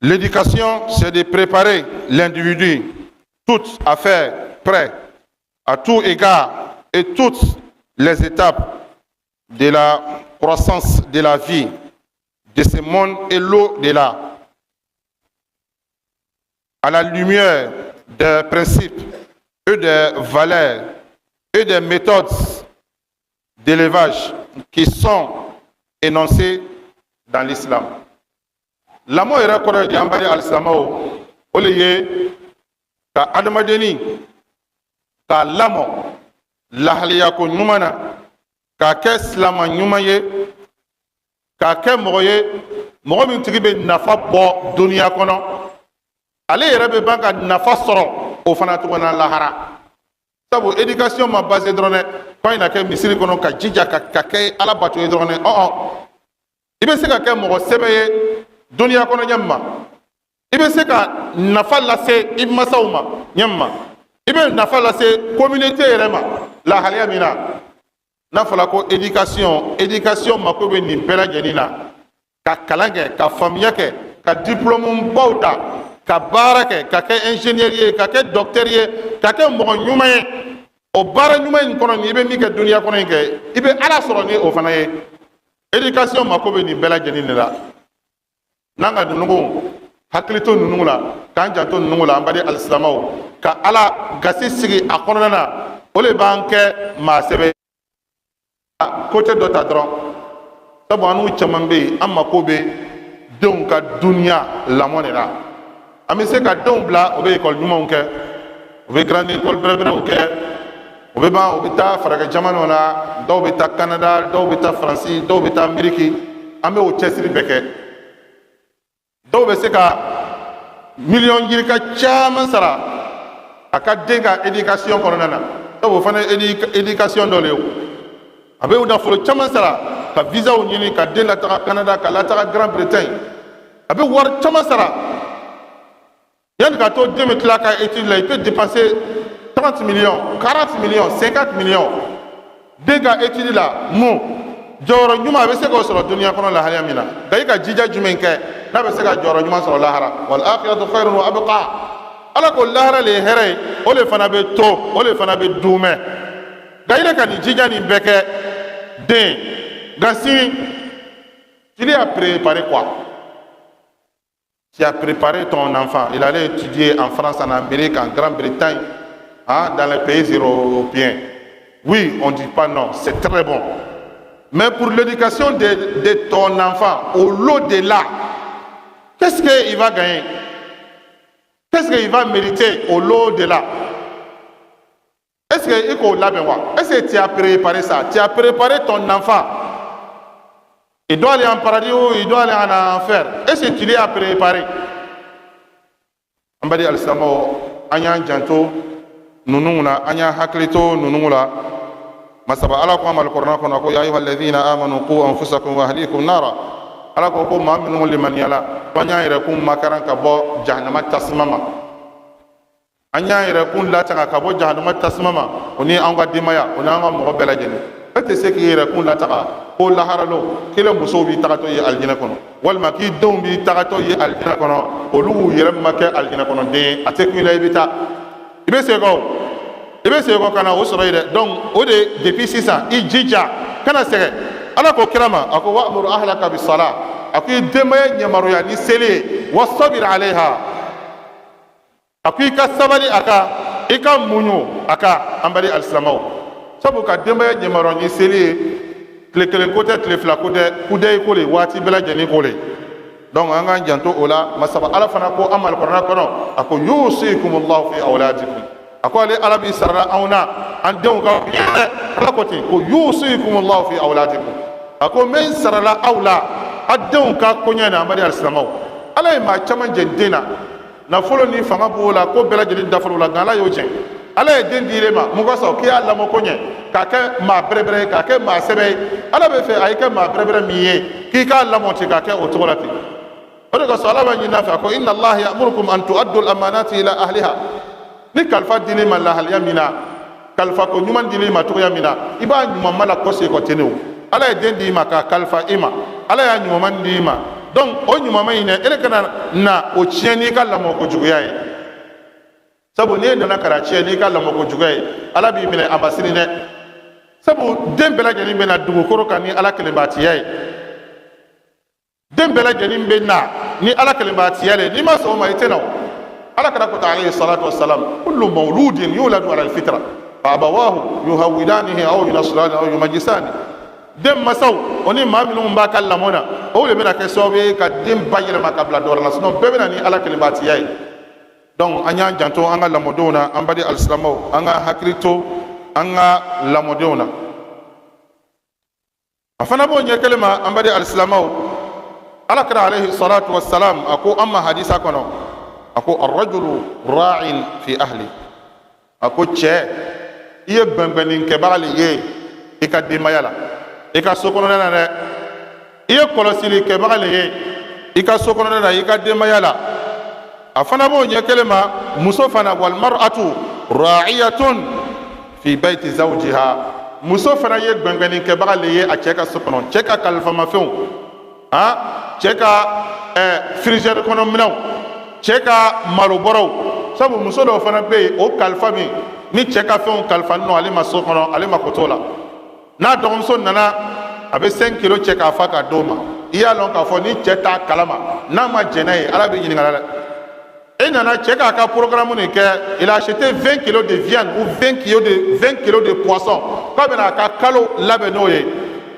l'éducation, c'est de préparer l'individu tout à fait prêt à tout égard et toutes les étapes de la croissance de la vie de ce monde et l'au-delà, à la lumière des principes et des valeurs et des méthodes d'élevage qui sont énoncées dans l'islam. Lamɔ yɛrɛ kɔrɔ ye di, an bali alisilamɛw? O le ye ka adamadenni k'a lamɔ lahaliyako ɲuman na, k'a kɛ silama ɲuman ye, k'a kɛ mɔgɔ ye, mɔgɔ min tigi bɛ nafa bɔ duniya kɔnɔ, ale yɛrɛ bɛ ban ka nafa sɔrɔ o fana tuguni na lahara. Sabu éducation ma basé dɔrɔn dɛ ko an na kɛ misiri kɔnɔ ka jija ka kɛ Ala bato ye dɔrɔn dɛ. Ɔn, i bɛ se ka kɛ mɔgɔ sɛbɛ ye duniya kɔnɔ ɲɛ ma, i bɛ se ka nafa lase i masaw ma ɲɛ ma, i bɛ nafa lase communauté yɛrɛ ma lahaliya min na. N'a fɔra ko éducation, éducation mako bɛ nin bɛɛ lajɛlen na: ka kalan kɛ, ka faamuya kɛ, ka diplôme baw ta, ka baara kɛ, ka kɛ ingénieur ye, ka kɛ docteur ye, ka kɛ mɔgɔ ɲuman ye. O baara ɲuman in kɔnɔ, nin i bɛ min kɛ duniya kɔnɔ in kɛ, i bɛ Ala sɔrɔ ni o fana ye. Éducation mako bɛ nin bɛɛ lajɛlen de la. N'an ka ninnu hakili to ninnu la, k'an janto ninnu la, an baden alisilamɛw, ka Ala gasi sigi a kɔnɔna na, o de b'an kɛ maa sɛbɛ. Côté dɔ ta dɔrɔn, sabu an n'u caman bɛ yen, an mako bɛ denw ka duniya lamɔ de la. An bɛ se ka denw bila, u bɛ ekɔli ɲumanw kɛ, u bɛ grande école bɛrɛbɛrɛw kɛ, u bɛ ban, u bɛ taa farajɛ jamanaw na, dɔw bɛ taa Canada, dɔw bɛ taa Faransi, dɔw bɛ taa Ameriki. An bɛ o cɛsiri bɛɛ kɛ. Dɔw bɛ se ka miliyɔn yirika caman sara. A ka den ka éducation kɔnɔna na, sabu o fana ye éducation dɔ le ye. O a bɛ nafolo caman sara ka visaw ɲini ka den lataga Canada, ka lataga Grande Bretagne. A bɛ wari caman sara yanni ka to den bɛ tila ka étude la. Il peut dépenser 30 millions, 40 millions, 50 millions den ka étude la. Mun jɔyɔrɔ ɲuman a bɛ se k'o sɔrɔ duniya kɔnɔ lahalaya min na? Nka i ka jija jumɛn kɛ n'a bɛ se ka jɔyɔrɔ ɲuman sɔrɔ lahara? Wal akhiratu khayrun wa abqa. Ala ko lahara le ye hɛrɛ ye, o le fana bɛ to, o le fana bɛ duumɛ. Nka i le ka nin jija nin bɛɛ kɛ den, nka sini, tu lui as préparé quoi? Tu as préparé ton enfant, il allait étudier en France, en Amérique, en Grande-Bretagne, hein, dans les pays européens. Oui, on ne dit pas non, c'est très bon. Mais pour l'éducation de ton enfant, au au-delà, qu'est-ce qu'il va gagner? Qu'est-ce qu'il va mériter au au-delà? Est-ce que il labɛn wa? Est-ce que tu as préparé ça? Tu as préparé ton enfant. Il doit aller en paradis ou il doit aller en enfer. Est-ce que tu l'as préparé? An badi alisilamɛw, an y'an janto ninnu na, an y'an hakili to ninnu la. Masaba Ala ko an ma alikɔrɔna kɔnɔ ko: ya ayuha alladhina amanu qu anfusakum wa ahlikum nara. Ala ko ko maa minnu limaniyala, ko an y'an yɛrɛ kun makaran ka bɔ jahanama tasuma ma, an y'an yɛrɛ kun latanga ka bɔ jahanama tasuma ma, o ni an ka denbaya, o ni an ka mɔgɔ bɛɛ lajɛlen. E tɛ se k'i yɛrɛ kun lataga ko laharalo kelen musow b'i tagatɔ ye alijinɛ kɔnɔ, walima k'i denw b'i tagatɔ ye alijinɛ kɔnɔ, olu yɛrɛ ma kɛ alijinɛ kɔnɔ den ye. A tɛ kun i la. I bɛ taa, i bɛ segin o, i bɛ segin kɔ ka na o sɔrɔ yen dɛ. Donc o de, depuis sisan, i jija, kana sɛgɛn. Ala ko kira ma, a ko: wa'mur ahlaka bisala. A ko i denbaya yamaruya ni seli ye. Wasabir alayha. A ko i ka sabali a kan, i ka muɲu a kan. An bali alisilamɛw, sabu ka denbaya yamaruya ni seli ye, tile kelen ko tɛ, tile fila ko tɛ, kudayi ko le, waati bɛɛ lajɛlen ko le. Donc an k'an janto o la. Masaba Ala fana ko an ma alikɔrɔna kɔnɔ, a ko: yusikumullahu fi awladikum. A ko ale Ala b'i sarala anw na an denw ka. Ala ko ten ko: yusikumullahu fi awladikum. A ko n bɛ n sarala aw la a denw ka koɲɛ na. An bali alisilamɛw, Ala ye maa caman jɛn den na. Nafolo ni fanga b'o la, ko bɛɛ lajɛlen dafolo la, nka Ala y'o jɛn. Ala ye den di ma mun kosɔn? K'i y'a lamɔ ko ɲɛ, k'a kɛ maa bɛrɛbɛrɛ ye, k'a kɛ maa sɛbɛ ye. Ala bɛ fɛ a ye kɛ maa bɛrɛbɛrɛ min ye, k'i k'a lamɔ ten, k'a kɛ o cogo la ten. O de kosɔn Ala b'a ɲini a fɛ, a ko: inna allaha ya'murukum an tu'addu al-amanati ila ahliha. Ni kalifa dil'i ma lahaliya min na, kalifa ko ɲuman dil'i ma cogoya min na, i b'a ɲuman ma la kɔsegin kɔ ten. O Ala ye den d'i ma k'a kalifa i ma, Ala y'a ɲuman d'i ma. Donc o ɲuman in dɛ, e kana na o tiɲɛ n'i ka lamɔ kojuguya ye. Sabu n'e nana ka na tiɲɛ n'i ka lamɔ kojuguya ye, Ala b'i minɛ a ma sini dɛ. Sabu den bɛɛ lajɛlen bɛ na dugukolo kan ni Ala kelenbatiya ye. Den bɛɛ lajɛlen bɛ na ni Ala kelenbatiya ye. N'i ma sɔn o ma, i tɛ na. O Ala kɛra ko ta, alayhi salatu wasalam: kullu mawludin yuladu ala alfitra fa abawahu yuhawidanihi aw yunasirani aw yumajisani. Den masaw, o ni maa minnu b'a ka lamɔ na, o de bɛna kɛ sababu ye ka den ba yɛlɛma ka bila dɔ wɛrɛ la. Sinon bɛɛ bɛ na ni Ala kelenbatiya ye. Donc an y'an janto an ka lamɔdenw na. An badi alisilamɛw, an ka hakili to an ka lamɔdenw na. A fana b'o ɲɛ kelen ma. An badi alisilamɛw, Ala kɛra alayhi salatu wassalam, a ko an ma hadisa kɔnɔ, a ko: arrajulu ra'in fi ahli. A ko cɛ, i ye gbɛngbɛnninkɛbaga le ye i ka denbaya la, i ka so kɔnɔna na dɛ. I ye kɔlɔsili kɛbaga le ye i ka so kɔnɔna na, i ka denbaya la. A fana b'o ɲɛ kelen ma. Muso fana: walmar'atu ra'iyatun fi bayti zawjiha. Muso fana ye gbɛngbɛnninkɛbaga le ye a cɛ ka so kɔnɔ, cɛ ka kalifamafɛnw, han, cɛ ka frigidaire kɔnɔ minɛnw, cɛ ka malobɔrɔw. Sabu muso dɔw fana bɛ yen, o kalifa min ni cɛ ka fɛnw kalifa nɔ ale ma so kɔnɔ, ale mako t'o la. N'a dɔgɔmuso nana, a bɛ 5 kilo cɛ k'a fa k'a d'o ma. I y'a lɔn k'a fɔ ni cɛ t'a kalama, n'a ma jɛn n'a ye, Ala bɛ ɲininka la dɛ. E nana, cɛ k'a ka programme nin kɛ, il a acheté 20 kilos de viande ou 20 kilos de poisson k'a bɛna a ka kalo labɛn n'o ye.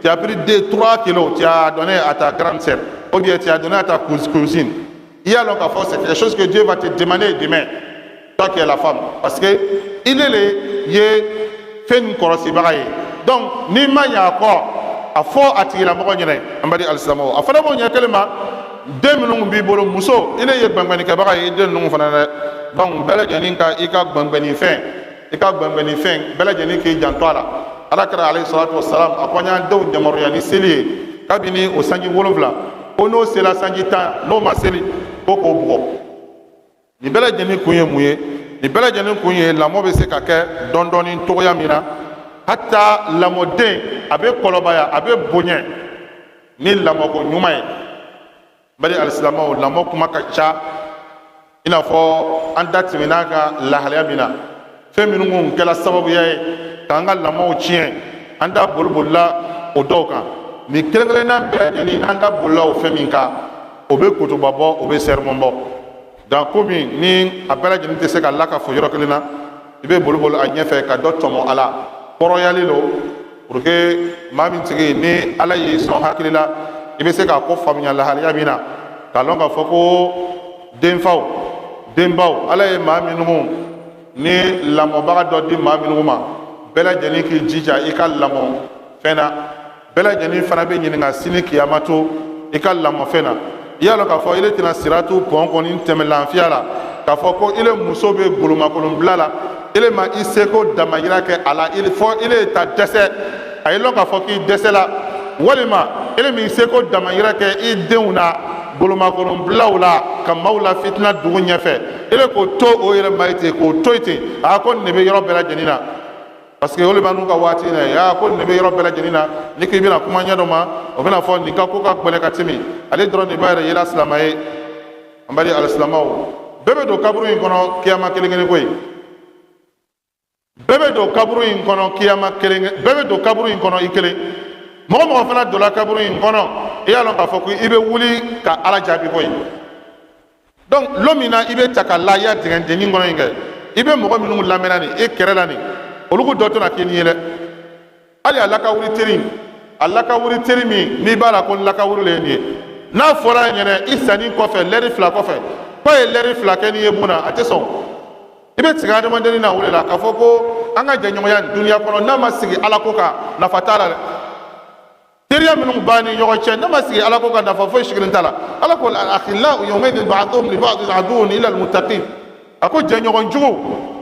Tu as pris 2, 3 kilos, tu as donné à ta grande sœur ou bien tu as donné à ta cousine. I y'a lɔn k'a fɔ c'est quelque chose que Dieu va te demander demain, toi qui es la femme, parce que il est le ye fɛn nin kɔlɔsibaga ye. Donc n'i ma ɲɛ a kɔ, a fɔ a tigilamɔgɔ ɲɛnɛ. An badi alisilamɛw, a fana b'o ɲɛ kelen ma. Den minnu b'i bolo, muso, i ne ye gbɛngbɛnnikɛbaga ye i den ninnu fana dɛ. Donc bɛɛ lajɛlen ka i ka gbɛngbɛnnifɛn, i ka gbɛngbɛnnifɛn, bɛɛ lajɛlen k'i janto a la. Ala kira alayhi salatu wasalam a ko an y'an denw yamaruya ni seli ye kabini o sanji 7, ko n'o sela sanji 10, n'o ma seli, ko k'o bugɔ. Nin bɛɛ lajɛlen kun ye mun ye? Nin bɛɛ lajɛlen kun ye lamɔ bɛ se ka kɛ dɔɔni dɔɔni cogoya min na, hata lamɔden a bɛ kɔlɔbaya, a bɛ bonya ni lamɔko ɲuman ye. Bari alisilamɛw, lamɔ kuma ka ca, i n'a fɔ an da tɛmɛna ka lahalaya min na, fɛn minnu kun kɛla sababuya ye k'an ka lamɔw tiɲɛ, an da bolibolila o dɔw kan. Nin kelen kelenna bɛɛ lajɛlen, an da bolila o fɛn min kan, o bɛ kutuba bɔ, o bɛ sermon bɔ. Donc komi ni a bɛɛ lajɛlen tɛ se ka lakafo yɔrɔ kelen na, i bɛ boliboli a ɲɛfɛ ka dɔ tɔmɔ a la, kɔrɔyali lo, pour que maa min tigi ni Ala y'i sɔn hakili la, i bɛ se k'a ko faamuya lahalaya min na, k'a lɔn k'a fɔ ko denfaw, denbaw, Ala ye maa minnu ni lamɔbaga dɔ di maa minnu ma, bɛɛ lajɛlen k'i jija i ka lamɔ fɛn na. Bɛɛ lajɛlen fana bɛ ɲininka sini kiyama to i ka lamɔfɛn na. I y'a lɔn k'a fɔ ile tɛna siratu pɔn kɔni tɛmɛ lafiya la k'a fɔ ko ile muso bɛ golomakolon bila la, ile ma i seko damayira kɛ a la fɔ ile ye ta dɛsɛ, a ye lɔn k'a fɔ k'i dɛsɛla, walima ile m'i seko damayira kɛ i denw na golomakolon bilaw la ka maaw la fitina dugu ɲɛfɛ, ile k'o to o yɛrɛ ma ye ten, k'o to yen ten. A ko nin de bɛ yɔrɔ bɛɛ lajɛlen na, parce que olu b'an n'u ka waati na ye. Ko nin de bɛ yɔrɔ bɛɛ lajɛlen na. Ni k'i bɛna kuma ɲɛ dɔ ma, o bɛna fɔ nin ka ko ka gɛlɛn ka tɛmɛ ale dɔrɔn de b'a yɛrɛ yela silamɛ ye. An bali alisilamɛw, bɛɛ bɛ don kaburu in kɔnɔ kiyama kelen kelen ko ye. Bɛɛ bɛ don kaburu in kɔnɔ kiyama kelen, bɛɛ bɛ don kaburu in kɔnɔ i kelen. Mɔgɔ mɔgɔ fana donna kaburu in kɔnɔ, i y'a lɔn k'a fɔ ko i bɛ wuli ka Ala jaabi ko ye. Donc lon min na i bɛ ta ka la i ya dingɛdennin kɔnɔ in kɛ, i bɛ mɔgɔ minnu lamɛnna nin e kɛrɛ la nin, olu ko dɔ tɛna k'i ni ye dɛ. Hali a lakawuri teri, a lakawuri teri min n'i b'a la ko n lakawuri le ye nin ye, n'a fɔra a ɲɛna i sanni kɔfɛ lɛri 2 kɔfɛ k'a ye lɛri 2 kɛ n'i ye mun na, a tɛ sɔn. I bɛ tigɛ adamadennin na o de la k'a fɔ ko an ka jɛɲɔgɔnya duniya kɔnɔ, n'a ma sigi Ala ko kan, nafa t'a la dɛ. Teriya minnu b'an ni ɲɔgɔn cɛ, n'a ma sigi Ala ko kan, nafa foyi sigilen t'a la. Ala ko al-akhillau yawmaidhin ba'duhum li ba'din aduwwun illa al-muttaqin. A ko jɛɲɔgɔn jugu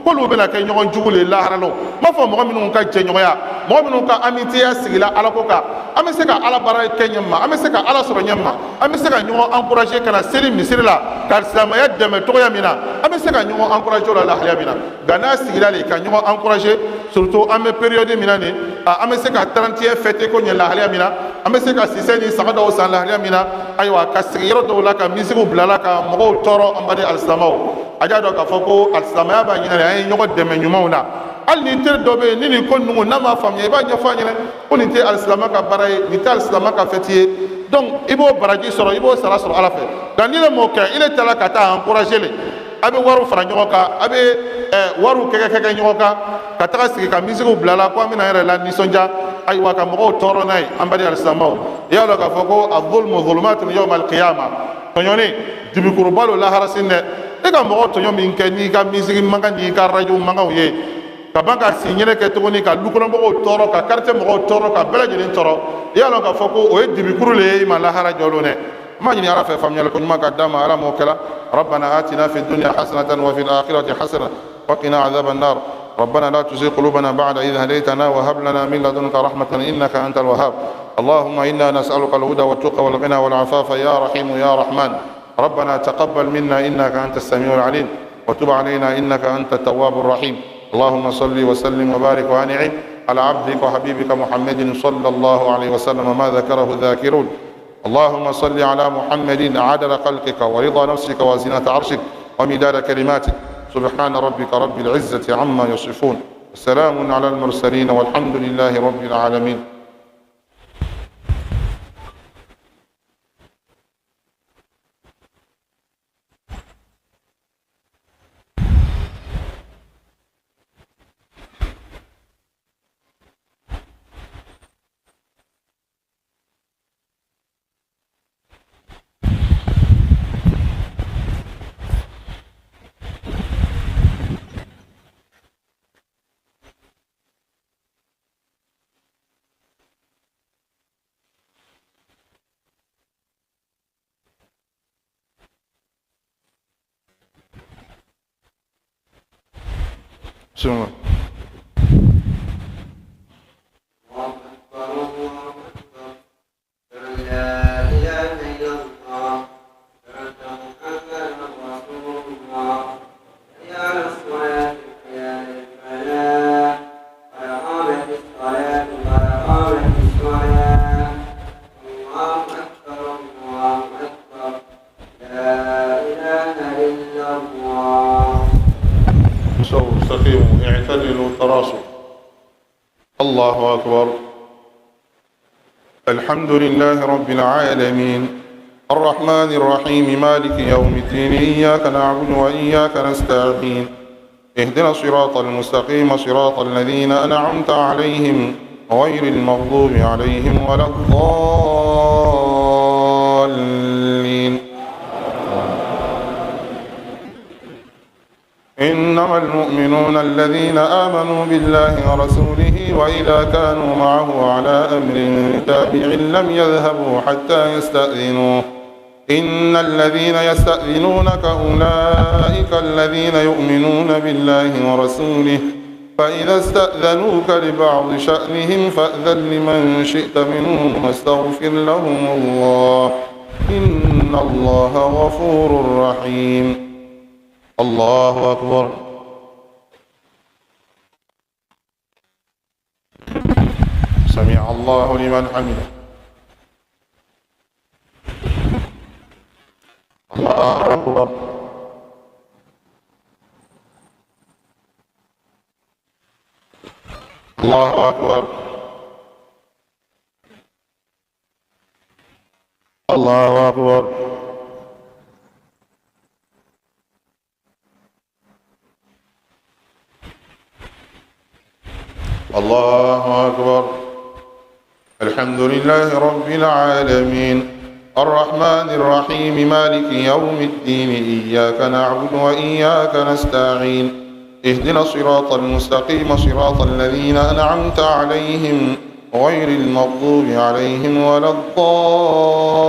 k'olu bɛna kɛ ɲɔgɔn jugu le lahara lon. N b'a fɔ mɔgɔ minnu ka jɛɲɔgɔnya, mɔgɔ minnu ka amitiya sigila Ala ko kan, an bɛ se ka Ala baara kɛ ɲɛ ma, an bɛ se ka Ala sɔrɔ ɲɛ ma, an bɛ se ka ɲɔgɔn encourager ka na seli misiri la ka silamɛya dɛmɛ cogoya min na, an bɛ se ka ɲɔgɔn encourager o la lahalaya min na. Nka n'a sigira de ka ɲɔgɔn encourager, surtout an bɛ période min na nin, an bɛ se ka 31 fêter ko ɲɛ lahalaya min na, an bɛ se ka sisɛ ni saga dɔw san lahalaya min na, ayiwa ka sigi yɔrɔ dɔw la ka misigiw bila la ka mɔgɔw tɔɔrɔ. An baden alisilamɛw, a y'a dɔn k'a fɔ ko alisilamɛya b'a ɲini an ye ɲɔgɔn dɛmɛ ɲumanw na. Hali ni teri dɔ bɛ yen ni nin ko ninnu n'a m'a faamuya, i b'a ɲɛfɔ a ɲɛna ko nin tɛ alisilamɛ ka baara ye, nin tɛ alisilamɛ ka fɛti ye. Donc i b'o baraji sɔrɔ, i b'o sara sɔrɔ Ala fɛ. Nka n'i m'o kɛ, i le taara ka taa encourager le, a bɛ wariw fara ɲɔgɔn kan, a bɛ wariw kɛkɛ ɲɔgɔn kan ka taga sigi ka misigiw bila la ko an bɛna yɛrɛ la nisɔndiya, ayiwa ka mɔgɔw tɔɔrɔ n'a ye. An baden alisilamɛw, i y'a dɔn k'a fɔ ko azulmu zulumatun yawma alqiyama, tɔɲɔni dibikuruba don lahara sini dɛ. E ka mɔgɔw tɔɲɔ min kɛ n'i ka misigi mankan n'i ka rajo mankanw ye, ka ban ka si ɲɛnɛ kɛ tuguni ka lukɔnɔmɔgɔw tɔɔrɔ, ka quartier mɔgɔw tɔɔrɔ, ka bɛɛ lajɛlen tɔɔrɔ, i y'a dɔn k'a fɔ ko o ye dibikuru le ye i ma lahara jɔ don dɛ. ما جني عرف فهم يلكم ما قدام على موكلا. ربنا آتنا في الدنيا حسنة وفي الآخرة حسنة وقنا عذاب النار. ربنا لا تزغ قلوبنا بعد إذ هديتنا وهب لنا من لدنك رحمة إنك أنت الوهاب. اللهم إنا نسألك الهدى والتقى والغنى والعفاف يا رحيم يا رحمن. ربنا تقبل منا إنك أنت السميع العليم وتب علينا إنك أنت التواب الرحيم. اللهم صل وسلم وبارك وأنعم على عبدك وحبيبك محمد صلى الله عليه وسلم ما ذكره الذاكرون. اللهم صل على محمد عدد خلقك ورضا نفسك وزنة عرشك ومداد كلماتك. سبحان ربك رب العزة عما يصفون، السلام على المرسلين والحمد لله رب العالمين. Bismillah. الله أكبر. الحمد لله رب العالمين الرحمن الرحيم مالك يوم الدين إياك نعبد وإياك نستعين اهدنا الصراط المستقيم صراط الذين أنعمت عليهم غير المغضوب عليهم ولا الضالين. إنما المؤمنون الذين آمنوا بالله ورسوله وإذا كانوا معه على أمر تابع لم يذهبوا حتى يستأذنوه إن الذين يستأذنونك أولئك الذين يؤمنون بالله ورسوله فإذا استأذنوك لبعض شأنهم فأذن لمن شئت منهم واستغفر لهم الله إن الله غفور رحيم. الله أكبر. سمع الله لمن حمده. الله أكبر. الله أكبر. الله أكبر. الله أكبر. الحمد لله رب العالمين الرحمن الرحيم مالك يوم الدين إياك نعبد وإياك نستعين اهدنا الصراط المستقيم صراط الذين أنعمت عليهم غير المغضوب عليهم ولا الضالين.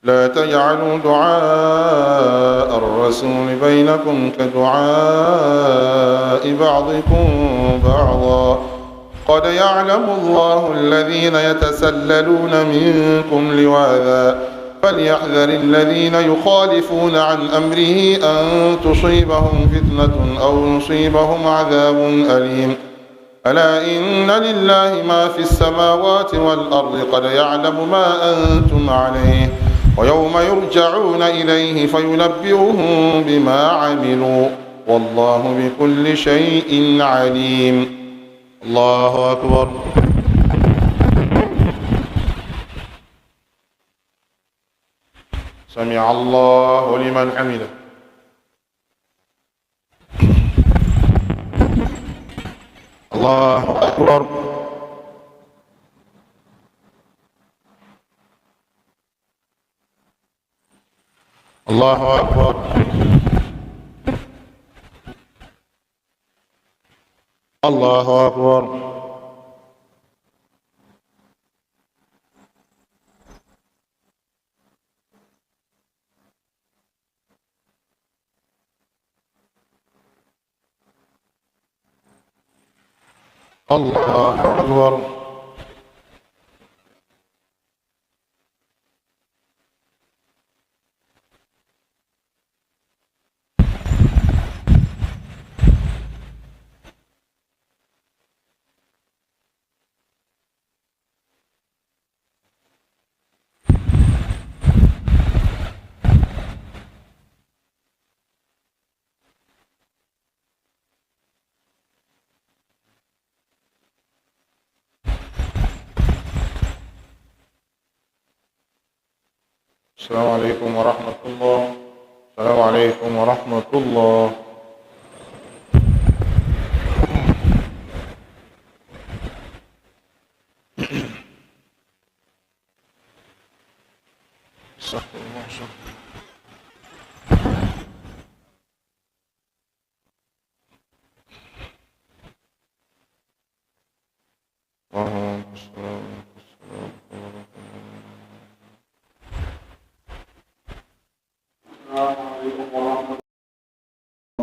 لا تجعلوا دعاء الرسول بينكم كدعاء بعضكم بعضا قد يعلم الله الذين يتسللون منكم لواذا فليحذر الذين يخالفون عن أمره أن تصيبهم فتنة أو يصيبهم عذاب أليم. ألا إن لله ما في السماوات والأرض قد يعلم ما أنتم عليه ويوم يرجعون إليه فينبئهم بما عملوا والله بكل شيء عليم. الله أكبر. سمع الله لمن حمده. الله أكبر. الله أكبر. الله أكبر. الله أكبر. السلام عليكم ورحمة الله. السلام عليكم ورحمة الله.